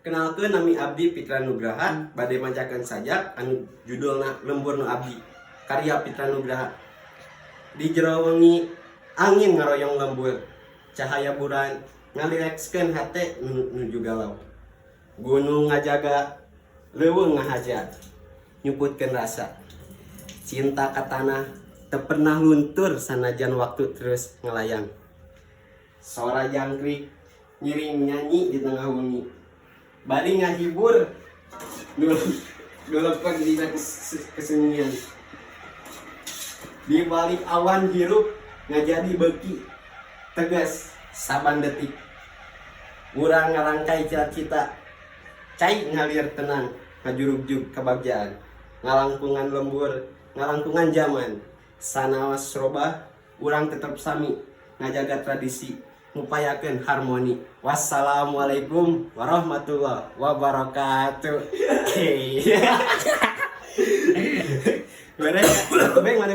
Kenalkeun, nami abdi Fitra Nugraha, bade macakeun sajak anu judulna Lembur Nu Abdi. Karya Fitra Nugraha. Di jero wengi angin ngaroyong lembur. Cahaya bulan ngalilekskeun hate nu nuju galau. Gunung ngajaga, leuweung ngahaja, nyumputkeun rasa. Cinta ka tanah teu pernah luntur sanajan waktu terus ngelayang. Sora jangkrik ngiring nyanyi di tengah wengi. Bari ngahibur nu nu lepek dina kesunyian. Di balik awan hirup ngajadi beuki tegas saban detik. Urang ngarangkai cita-cita, cai ngalir tenang ngajurugjug kebagjaan. Ngalangkungan lembur, ngalangkungan zaman. Sanaos robah, urang tetep sami ngajaga tradisi, ngupayakeun harmoni. Wassalamualaikum warahmatullahi wabarakatuh. Oke. Beres, Beng, mana, Beng?